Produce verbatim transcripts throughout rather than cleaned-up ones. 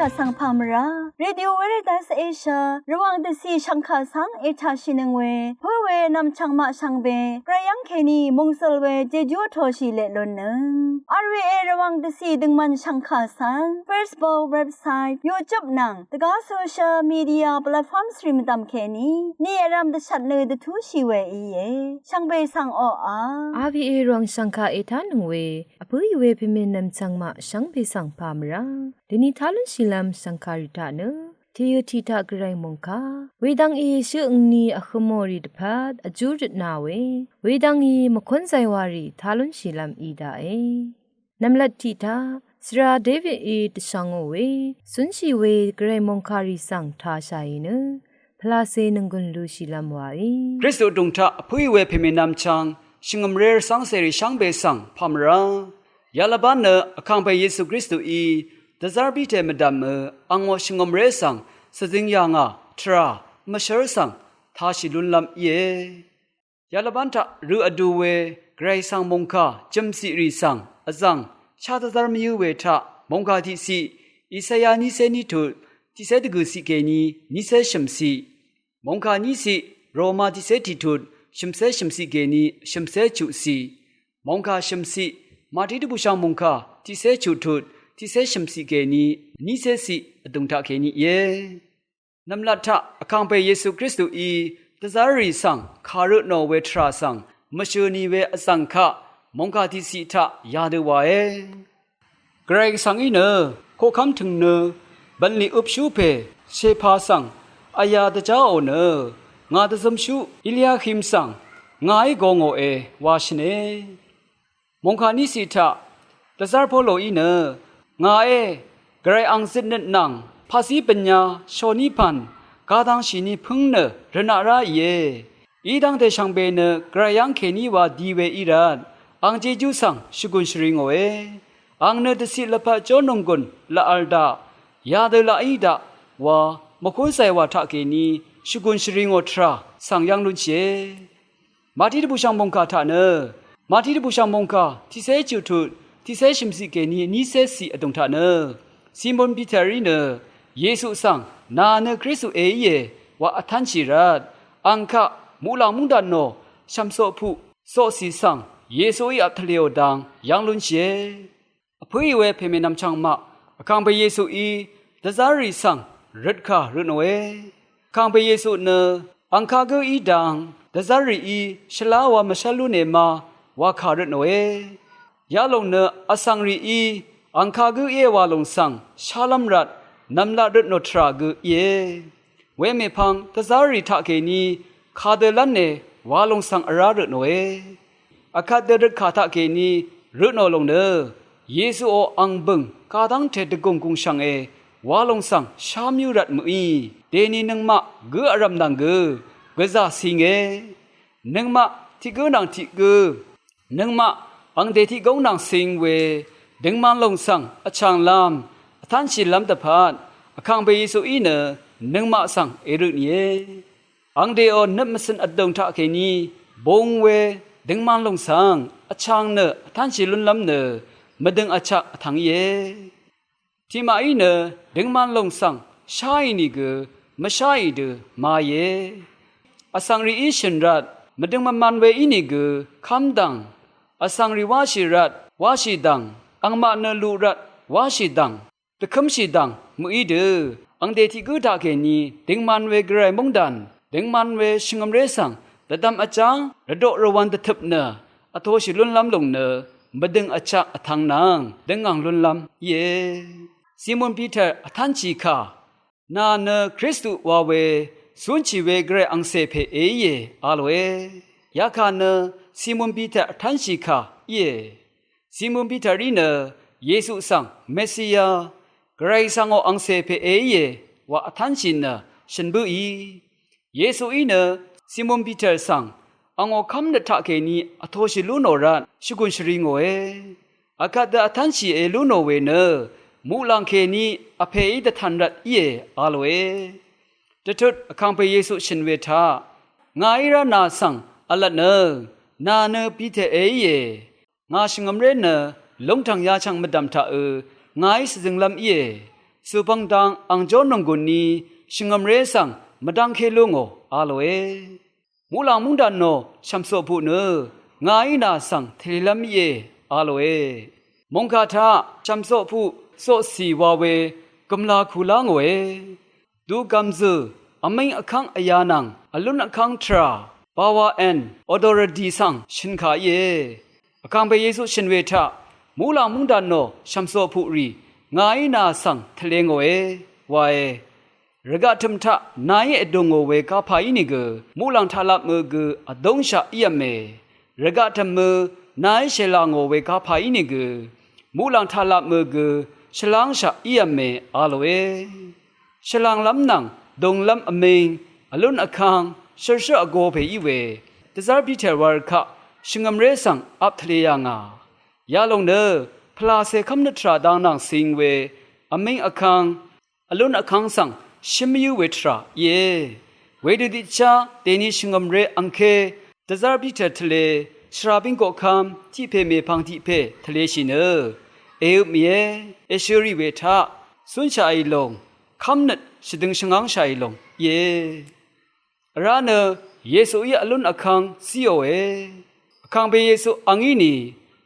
Vsvng pà mvrá Radio Veritas Asia Rvwàng dvcì shvngkà svng ètàshìnøng we pǿ we nv̀mchv̀ng maq shvngbe Gvray yv́ng kèní mòngsøl we jejú vtōshì leq lunnøng. R V A Rvwàng dvcì døngmvn shvngkà svng Facebook, website, YouTube nvng dvgá social media platforms rì mvdv̀m kèní ni vrv̄m dvshvt nø dvtúshì we íe. Shvngbe svng oqà R V A Rvwàng shvngkà ètánøng we vpǿì we pèmè nv̀mchv̀ng maq shvngbe svng pà mvrá dvni tá lúnshìlv́m shv̀ngkàrì taq nø tèyø tiq taq Gvray mòngkà wedvng í shøqngni vhø̄mòrì dvpvt vjú røtna we wedvng í mvkúnzàywàrì tá lúnshìlv́m í daqe. Nv̀mlat tiq taq svra Davidí dvshvngò we zúnshì we Gvray mòngkàrì svng tāshàì nø pvlacè nònggùn lúshìlv́m wàí. Kristu vdùng taq vpǿì we pèmè nv̀mchv̀ng shvngø̀mré rvcv́ngcèrì shvngbe svng pà mvrá. Yalvbán nø Vkàngpè Yesu Kristuí dvzv́r Piter mvdv̀mø angò shvngø̀mré svng svzing yà ngà tvrà mvshǿr svng tāshì lúnlv́m íe. Yalvbán taq rø vdu we Gvray svng mòngkà jø̀mciqrì svng vzv̀ng shá dvzv́r mvyǿ we taq mòngkà tiqciq Isaya nícé ní tut tiqcé dvgø̀ciq kèní nícé shø̀mciq, mòngkà níciq Roma tiqcé tiq tut shø̀mcé shø̀mciq kèní shø̀mcé chuqciq, mòngkà shø̀mciq Màtí dvbùshv̀ng mòngkà tiqcé chuq tut tiqcé shø̀mciq kèní nícéciq vdùng taq kèní íe. Nv̀mlat taq Vkàngpè Yesu Kristuí dvzv́rrì svng kàrø tnò we tvrà svng mvshø̀ nì we vzv̀ng kaq mòngkà tiqciq taq yadø wàe. Gvray Gvsvng í nø koqkv́m tø̀ng nø bv̀nlì øpshú pè shèpà svng vyà dvjáò nø ngà dvzømshú Eliahim svng ngàí go ngòe wa shvne. Mòngkà níciq taq dvzv́r Poloí nø ngàé Gvray ang zøtnøt nvng paqzí bv̀nya shòní pv̀n gadangshìni pǿng nø rvnaq rá ìe. Í dv́ngte shvngbe nø Gvray yv́ng kèní wa di we í rvt ang jejú svng shvgùn shvri ngòe. Ang nø dvciq lvpat jó nònggùn laq vl daq, yadø laq í daq wa mvkúnzàì wà taqkèní shvgùn shvri ngò tvrà svng yv́ng lúnshìe. Màtí dvbùshv̀ng mòngkà taq nø, Màtí dvbùshv̀ng mòngkà tiqcé chuq tut tiqcé shø̀mciq kèní nícéciq vdùng taq nø Simon Piterí nø Yesu svng nà nø Kristu èíe wa vtánshì rvt ang kaq muqlàng móngdàn nò shv̀msoqpuq soqcì svng Yesuí vp tvlēò dang yv́ng lúnshìe. Vpǿì we pèmè nv̀mchv̀ng maq Vkàngpè Yesuí dvzv́rrì svng røtkà røtnòe. Vkàngpè Yesu nø ang kagǿ í dang dvzv́rrìí shvlá wa mvshv́l lú nèma wa kà røtnòe. Yalòng nø vsvng rìí ang kagǿ íe wa lòng svng shálv́m rvt nv̀mlat røtnò tvrà gø íe. Wemèpvng dvzv́rrì taqkèní kadø lv́nne wa lòng svng vrá røtnòe. Vkvt dø røtkà taqkèní røtnò lòng nø Yesuò ang bø̀ng kadv́ngte dvgùng gùngshv̀nge wa lòng svng shámyǿ rvt mø̀í. Dèni nøngmaq gǿ vrv̀m nvng gø gvzà cinge. Nøngmaq tiq gǿ nvng tiq gǿ, nøngmaq angdè tiq góng nvng cing we døngman lòng svng vchànglv́m vtánshìlv́m dvpvt Vkàngpè Yesuí nø nøngmaq svng èrø nìe. Angdèò nøp mvcø̀n vdùng taqkèní bung we døngman lòng svng vchàng nø vtánshì lúnlv́m nø mvdøng vchak vtvng íe. Tiqmaqí nø døngman lòng svng sháì nìgø mvsháì dø maìe. Vsvng rìí shø̀n rvt mvdøng mvman we ínìgø kv́mdv̀ng, vsvng rì wáshì rvt wáshì dv̀ng, angmaq nø luq rvt wáshì dv̀ng, dvkǿmshì dv̀ng mø̀í dø angdè tiq gǿ taqkèní døngman we gvray móngdàn, døngman we shvngø̀mré svng dvdvm vjáng rvdoq rvwv̄n dvtøp nø vtoshì lúnlv́m lòng nø mvdøng vchak vtvng nvng døngv̀ng lúnlv́m íe. Simon Piter vtánshì kà, nà nø Kristu wa we zúnshì we gvray angcè pè èíe a lòe. Yakà nø Simon Piter vtánshì kà íe. Simon Piterí nø Yesu svng Mesiya, gvray svngò angcè pè èíe wa vtánshì nø shø̀n bǿì. Yesuí nø Simon Piter svng angò kv́mnøt taqkèní vtoshì lú nò rvt shvgùn shvri ngòe. Vkvt dø vtánshì èlú nò we nø muqlàng kèní vpèí dvtv̀n rvt íe a lòe. Dvtut Vkàngpè Yesu shø̀n we taq, ngàí rá nà svng vlvt nø, nà nø Piter èíe. Ngà shvngø̀mré nø lúngtv̀ng yachv̀ng mvdv̀m taqø ngàí shvzønglv́m íe. Sùpvng dang ang jórnònggùn ni shvngø̀mré svng mvdv́ngké lú ngò a lòe. Muqlàng múngdàn nò shv̀msoqpuq nø ngàí nà svng tvlelv́m íe a lòe. Mòngkà taq shv̀msoqpuq soqcì wa we gv̀mlā ku lá ngòe. Dugv̀m zø̀ vmíng vkv́ng vyā nvng vlún vkv́ng tvrà, power and authority svng shø̀n kà íe. Vkàngpè Yesu shø̀n we taq, muqlàng múngdàn nò shv̀msoqpuq rì ngàí nà svng tvle ngòe wae. Rvgaq tø̀m taq nàí èdùngò we kapà ínìgø muqlàng taqlapmø gø vdúngshaq ív̄me. Rvgaq tø̀mø nàí shèlà ngò we kapà ínìgø muqlàng taqlapmø gø shvlángshaq ív̄me a lòe. Shvlànglv́m nvng dùnglv́m vming, vlún vkv́ng, shǿrshǿ vgō pè í we dvzv́r Piter wa rvkaq shvngø̀mré svng vp tvle yà ngà. Yalòng nø pvlàcè kv́mnøt tvrà dang nvng cing we vmíng vkv́ng, vlún vkv́ng svng shǿm yǿ we tvrà íe. Wedø tiqchá dèni shvngø̀mré angké dvzv́r Piter tvle shvra bíng koqkv́m tiq pè mèpvng tiq pè tvleshì nø èøp mìe. Èshø rì we taq cúnshaqì lòng, kv́mnøt shvdøng shvngv́ngshaqì lòng íe. Vrá nø Yesuí vlún vkv́ng zíòe. Vkàngpè Yesu angí nì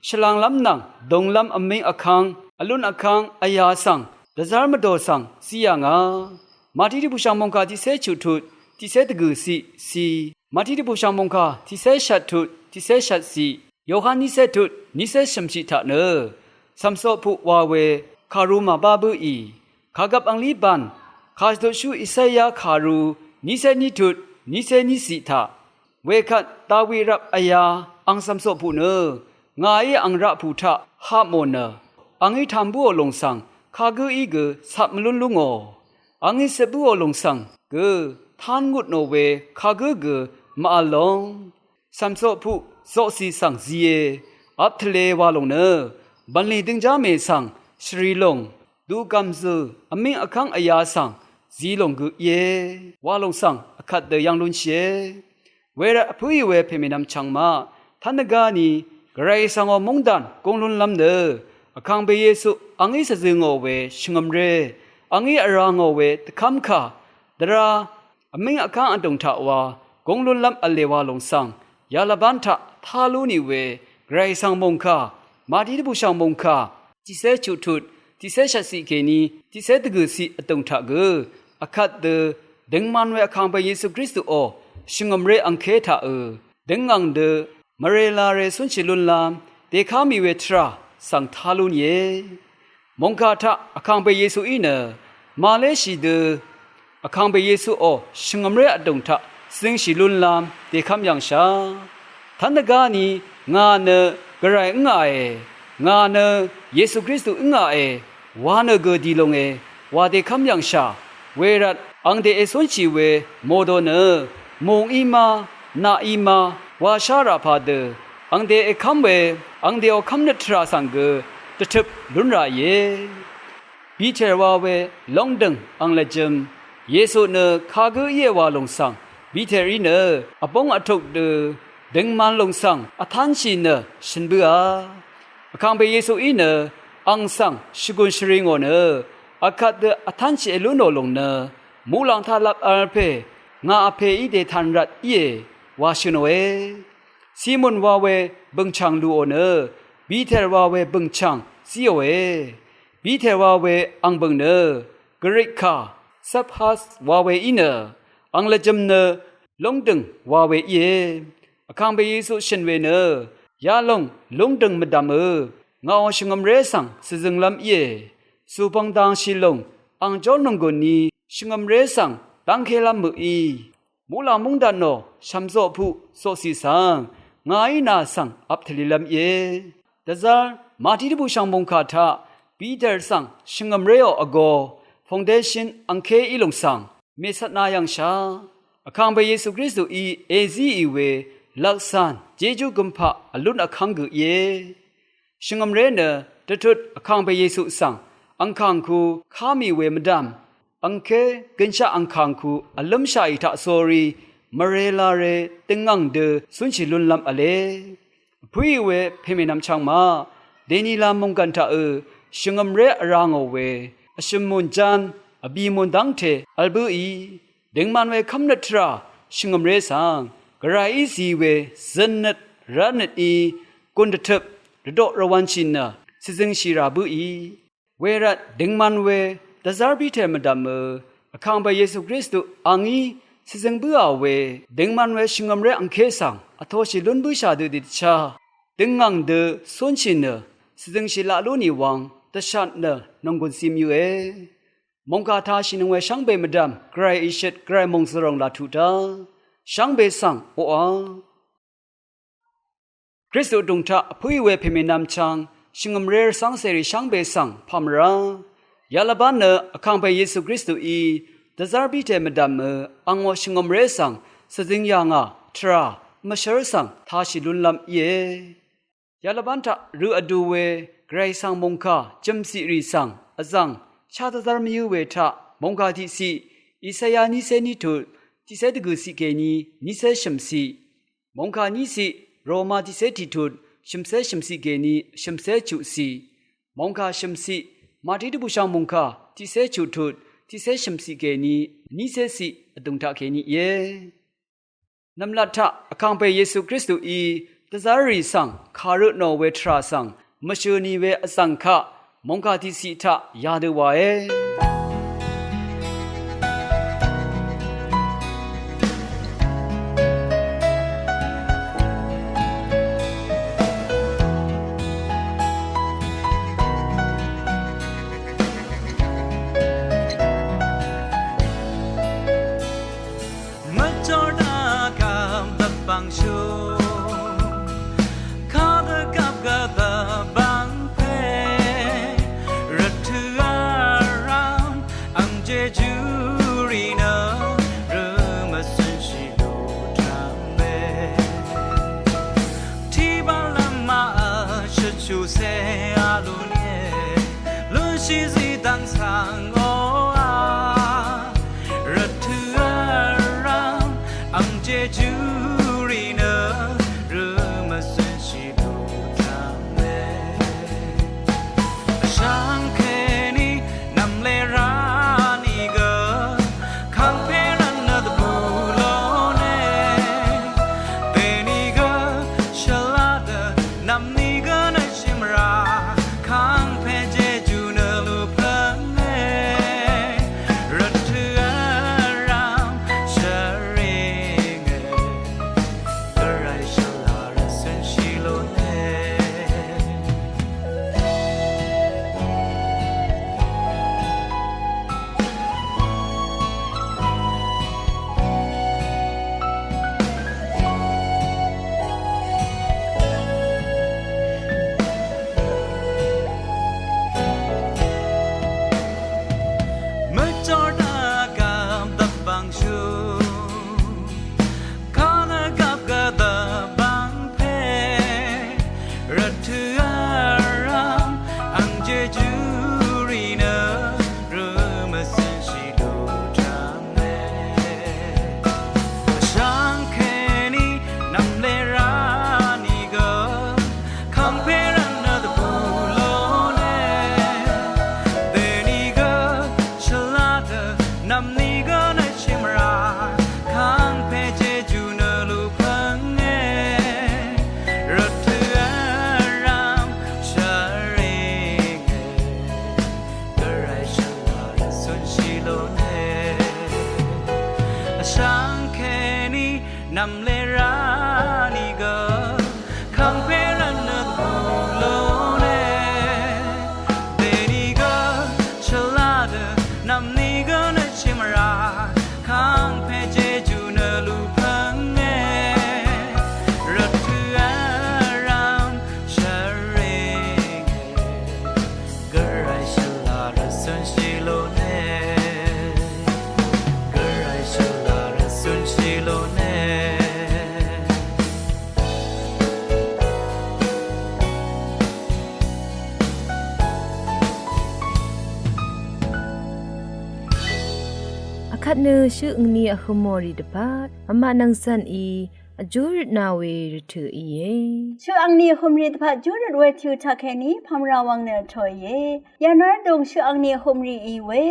shvlànglv́m nvng dùnglv́m vmíng vkv́ng, vlún vkv́ng vyā svng dvzv́r mvdò svng zí yà ngà. Màtí dvbùshv̀ng mòngkà tiqcé chuq tut tiqcé dvgø̀ciq ci, Màtí dvbùshv̀ng mòngkà tiqcé shvt tut tiqcé shvtciq, Yohan nícé tut nícé shø̀mciq taq nø cv̀msoqpuq wa we kàru màbá bǿì. Kàgvp anglí bàn kàshvtutshú Isaya kàru nícé ní tut nícé níciq taq, wekvt Dawi rvp vyā ang cv̀msoqpuq nø ngàí ang raqpù taq hapmò nø, angí tam bǿò lòng svng kagǿí gø cap mvlún lú ngò. Angí cep bǿò lòng svng gø tán ngut nò we kagǿ gø màvl lòng. Cv̀msoqpuq zoqcì svng zìe, vp tvle wa lòng nø bv̀nlì døngjá mè svng shvrì lòng, dugv̀m zø̀ vmíng vkv́ng vyā svng zí lòng gø íe wa lòng svng vkvt dø yv́ng lúnshìe. Wervt vpǿì we pèmènvm chvng maq, tv́n dvgá ni Gvray svng ò móngdàn gúng lúnlv́m nø Vkàngpè Yesu angí shvzø ngò we shvngø̀mré, angí vrá ngò we dvkv́mkà, dvrá vmíng vkv́ng vdùng taq wa gúng lúnlv́m v̄le wa lòng svng yalvbán taq tá lú nì we Gvray svng mòngkà, Màtí dvbùshv̀ng mòngkà tiqcé chuq tut tiqcé shvtciq kèní tiqcé dvgø̀ciq vdùng taq gø vkvt dø døngman we Vkàngpè Yesu Kristuò shvngø̀mré angké taqø døngv̀ng dø mvrelare cúnshì lúnlv́m dèká mì we tvrà svng tá lú nìe. Mòngkà taq Vkàngpè Yesuí nø màléshì dø Vkàngpè Yesuò shvngø̀mré vdùng taq zøngshì lúnlv́m dèkv́m yv̀ngshà. Tv́n dvgá ni ngà nø Gvray ǿngàe, ngà nø Yesu Kristu ǿngàe wa nø gø dì longe wa dèkv́m yv̀ngshà. Wervt ang dèe cúnshì we mòdo nø mùng í má, naq í má wa shá rà pàdø ang dèe kv́m we ang dèò kv́mnøt tvrà svng gø dvtøp lún ràìe. Piter wa we lóngdø̀ng ang lvjø̄m, Yesu nø kagǿ íe wa lòng svng Piterí nø vbóng vtuk dø døngman lòng svng vtánshì nø shøn bǿà. Vkàngpè Yesuí nø ang svng shvgùn shvri ngò nø akvt dø vtánshì èlú nò lòng nø muqlàng taq lap v̄l pè ngà vpèí dètàn rvt íe wa shø̀nòe. Simon wa we bø̀ngchàng lùò nø Piter wa we bø̀ngchàng zíòe. Piter wa we angbø̀ng nø Grik kà Cephas wa we í nø ang lvjø̄m nø lóngdø̀ng wa we íe. Vkàngpè Yesu shø̀n we nø yalòng lóngdø̀ng mvdv̀mø ngàò shvngø̀mré svng shvzønglv́m íe. Sùpvng dangshì lòng ang jórnònggùn ni shvngø̀mré svng dv́ngkélv́m mø̀í. Muqlàng múngdàn nò shv̀msoqpuq soqcì svng ngàí nà svng vp tvlilv́m íe. Dvzv́r Màtí dvbùshv̀ng mòngkà taq Piter svng shvngø̀mréò vgō foundation angké í lòng svng mècvtna yv̀ngshà. Vkàngpè Yesu Kristuí èzíì we lvksàn jejú gømpaq vlún vkv́ng gø íe. Shvngø̀mré nø dvtut Vkàngpè Yesu svng angkàngku ká mì we mvdv̀m angké gønshaq angkàngku vlǿmshaqì taqsórí mvrelare døngv̀ng dø cúnshì lúnlv́m v̄le. Vpǿì we pèmènvm chvng maq dènila mònggv̀n taqø shvngø̀mré vrá ngò we vshø̀m mùn jan, vbì mùn dv́ngte vl bǿì. Døngman we kv́mnøt tvrà shvngø̀mré svng, Gvrayí zi we zønnøt rvtnøt í gùn dvtøp rvdoq rvwv̄nshì nø shvzøngshì rà bǿì. Wervt døngman we dvzv́r bíte mvdv̀mø, Vkàngpè Yesu Kristu angí shvzøng bǿà we, døngman we shvngø̀mré angké svng vtoshì lún bǿshà dø dìdvchá, døngngàng dø cúnshì nø shvzøngshì laq lú nì wvng dvshat nø nònggùn cim yøe. Mòngkà tashìnøng we shvngbe mvdv̀m, Gvray ìshøt, Gvray mòngzø̀ròng laq tuq dá. Shvngbe svng oqà. Kristu dùngtaq vpǿì we pèmènvm chvng, shvngø̀mré rvcv́ngcèrì shvngbe svng pà mvrá. Yalvbán nø Vkàngpè Yesu Kristuí dvzv́r bíte mvdv̀mø, angò shvngø̀mré svng shvzøng yà ngà tvrà mvshv́r svng tashì lúnlv́m íe. Yalvbán taq rø vdu we Gvray svng mòngkà jø̀mciqrì svng vzv̀ng shá dvzv́r mvyǿ we taq, mòngkà tiqciq Isaya nícé ní tut tiqcé dvgø̀ciq kèní nícé shø̀mciq, mòngkà níciq Roma tiqcé tiqtut shø̀mcé shø̀mciq kèní shø̀mcé chuqciq, mòngkà shø̀mciq Mati dvbùshv̀ng mòngkà tiqcé chuqtut tiqcé shø̀mciq kèní nícéciq vdùng taq kèní íe. Nv̀mlat taq Vkàngpè Yesu Kristuí dvzv́rrì svng kàrø tnò we tvrà svng mvshø̀ nì we vzv̀ng kaq mòngkà tiqciq taq yadø wàe. Mvjordvgvp dvbvngshú, kadvgvp gvdvbvng pè, rvtø̀ vrv̀m ang jejú rì nø, rø mvcø̀nshì lú tv̄ng mè. Tiqbv̀n lv́m màvl shvchuqcé vlú nìe, lúnshì zí dv́ng svng oqà. Rvtø̀ vrv̀m ang jejú rì nø, rø mvcø̀nshì lú tv̄ng mè. Vshvng kèní nv̀mlé rá nìgø, kàngpè rvtnø dvbù lóne. Dènìgø shvlá dø nv̀mnìgø nø shìmvrà, kàngpè jejú nø lú pv̀nge. Rvtø̀ vrv̀m shvrìnge, Gvray shvlá rvcø̀nshì lóne. Mvjordvgvp dvbvngshú, kadvgvp gvdvbvng pè, rvtø̀ vrv̀m ang jejú rì nø, rø mvcø̀nshì lú tv̄ng mè. Vshvng kèní nv̀mlé rá nìgø, kàngpè rvtnø dvbù lóne. Dènìgø shvlá dø nv̀mnìgø nø shìmvrà, kàngpè jejú nø lú pv̀nge. Rvtø̀ vrv̀m shvrìnge, Gvray shvlá rvcø̀nshì lóne. Vshvng kèní nv̀mlé rá nìgø, kàngpè rvtnø dvbù lóne. Dènìgø shvlá dø nv̀mnìgø nø shìmvrà, kàngpè jejú nø lú pv̀nge. Rvtø̀ vrv̀m shvrìnge, Gvray shvlá rvcø̀nshì lóne. Gvray shvlá rvcø̀nshì lóne. Akvt nø shøq ngni vhø̄mòrì dvpvt vmaq nvng zv̀n í vjúrøtna we rvtø̀ íe. Shøq angni vhø̀mrì dvpvt júrøt we tø̄ taqkèní pvmra wvng nø vtòìe. Yànár vdùng shøq angni vhø̀mrì í we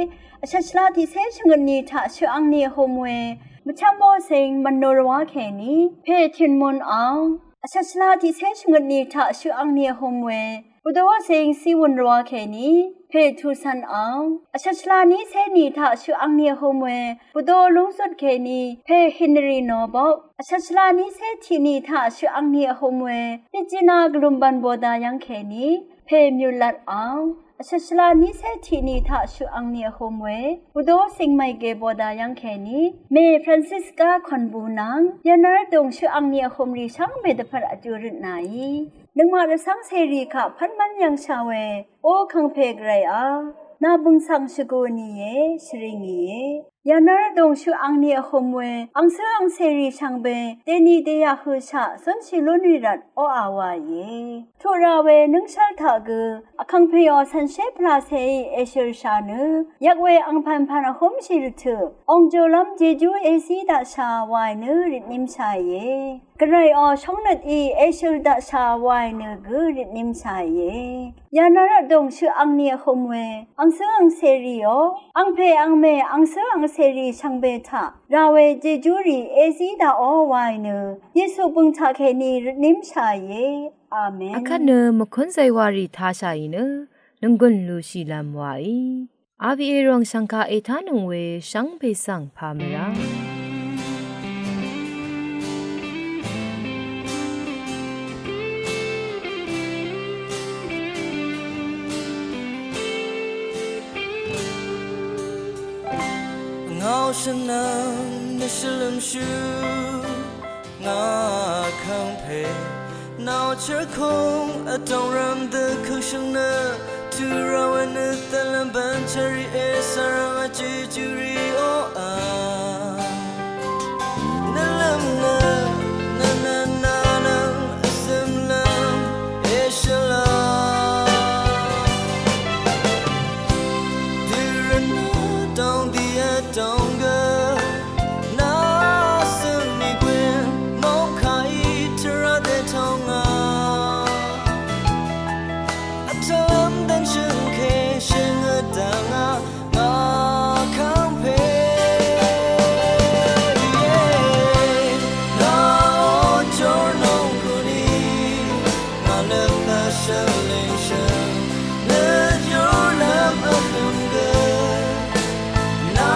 vshvtshvla tiqcé shvngøtni taq shøq angni vhø̀m we mvchv́m bócing mv̀nò rvwá kèní pè tø̀n mùn ang. Vshvtshvla tiqcé shvngøtni taq shøq angni vhø̀m we bvdó cing cíwùn rvwá kèní pè tùcv̀n ang. Vshvtshvla nícé ni taq shøq angni vhø̀m we bvdó lúngzut kèní pè Henry Nobok. Vshvtshvla nícé tiqni taq shøq angni vhø̀m we Regina Gvlumbvn Boda yv́ng kèní pè Myulat ang. Vshvtshvla nícé tiqni taq shøq angni vhø̀m we bvdó cing mèige Boda yv́ng kèní mè Francisca Konbu nvng yànár vdùng shøq angni vhø̀mrì shvngbe dvpvt vjúrøtnaí. Nøngmaq rvcv́ng cèrì kaq pv́nmv́n yv̀ngshà we, O kàngpè Gvray a, nà bø̀ng svng shvgù nìe, shvring nìe. Yànár vdùng shøq angni vhø̀m we ang cǿ ang cèrì shvngbe dèni dèyaq høshaq zúnshì lún rì rvt oqà wàìe. Tuq rà we nǿngshv́l taq gø vkàngpèò cv̀nshé pvlacèí èshø̀lshà nø yvk we angpv̀npv̀n vhǿmshì rvtø̀ ong jolv́m jejú èzí daqshà wàì nø rvtnímshàìe. Gvrayò shóngnøt í èshøl daqshà wàì nø gø rvtnímshàìe. Yànár vdùng shøq angni vhø̀m we ang cǿ ang cèrìò angpè angmè ang cǿ ang cèrì shvngbe taq rà we jejúrì èzí daqò wàì nø Yesu bø̀ng taqkèní rvtnímshàìe. Amen. Akvt nø mvkún zaywàrì tashàì nø nònggùn lushìlv́m wàì. R V A ròng shv̀ngkà ètánøng we shvngbe svng pà mvrá. Ngàò shvnvng nø shvlø̀mshú ngà kàngpè. Nao chvkung vdòng rvm dø køngshøng nø, tø̄ rà we nø tvlvm bvn chvri e svrvng vjì juri oqà. Nø lvm nø, nø nø nà nvng vzøm lvm e shvla. Dø rvn nø dòng dì vdòng gø. Nà sø̀n mì gwìn mòngkà í tvrá dètòng ngà. Vtv́m dv́nshø̀ng kèshø̀ng vdv̀ng ngà ngà kàngpè íe. Ngà ó jórnòng kùní ngà lø̀m nø shø̀lìngshø̀ng nø jórnòng vhø̀m gø. Nà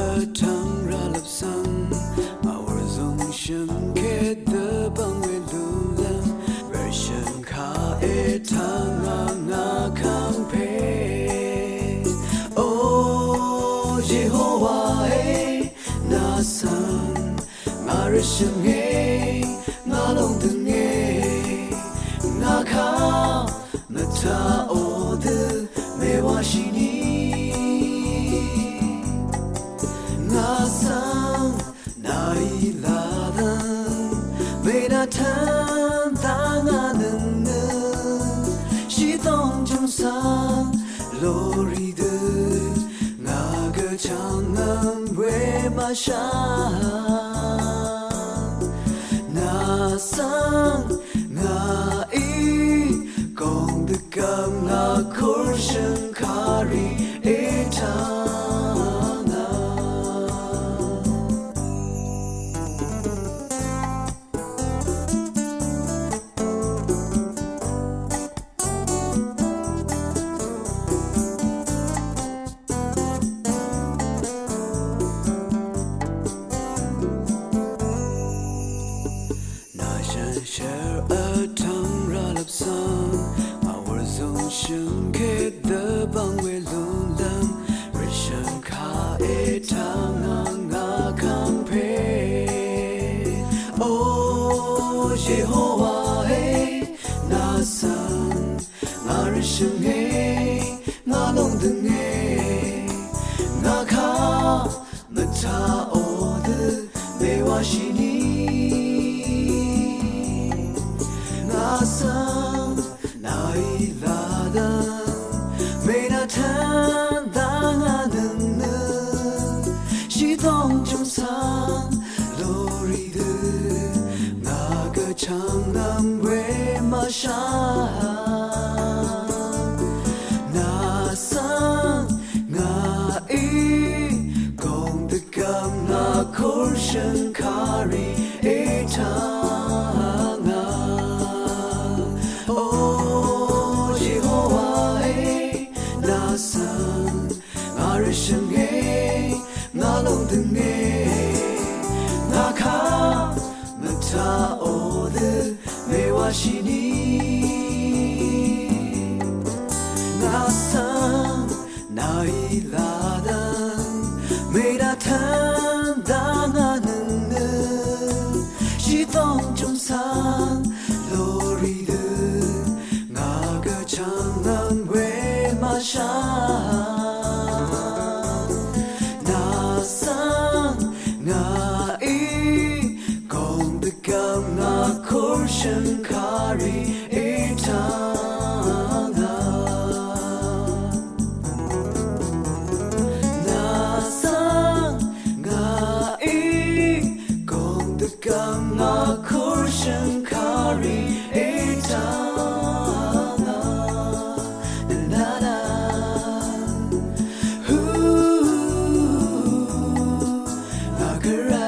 Vtvng rvlvp svng màwvr zøng shø̀ngke dvbvng we lúlv́m rvshø̀ng kaq ètvng a ngà kv́ng pè. O Yehowa e, nà svng ngà rvshø̀nge, ngà lóngdø̀nge, ngà kaq mvtaqò dø mèwáshì ni. Ngà svng nàí lvdø̀ng mènàtv́ng dv́ngà nøngnøng shìdòng jùm svng lórí dø ngà gø chv̀ngvm we màshà. Nà svng ngàí gòng dvgvm ngà kùrshø̀ng kàrì ètv́ngà. Nà shànshér vtvng rvlvp svng màwvr zøng shø̀ngke dvbvng we lúnlv́m rvshø̀ng kaq ètv́ng a ngà kv́ng pè. O Yehowa e, nà svng ngà rvshø̀nge, ngà lóngdø̀nge, ngà kaq mvtaqò dø mèwáshì ni. Ngà svng nàí lvdø̀ng mènàtv́ng dv́ngà nøngnøng shìdòng jùm svng lórí dø ngà gø chv̀ngvm we màshà. Nà svng ngàí gòng dvgvm ngà kùrshø̀ng kàrì ètv́ngà. O Yehowa e, nà svng ngà rvshø̀nge, ngà lóngdø̀nge, ngà kaq mvtaqò dø mèwáshì ni. Ngà svng nàí lvdø̀ng mènàtv́ng dv́ngà nøngnøng shìdòng jùm svng lórí dø ngà gø chv̀ngvm we màshà. Nà svng ngàí gòng dvgvm ngà kùrshø̀ng kàrì ètv́ngà. Nà svng ngàí gòng dvgvm ngà kùrshø̀ng kàrì ètv́ngà. Nà nà nà. Hu, ngà gø rà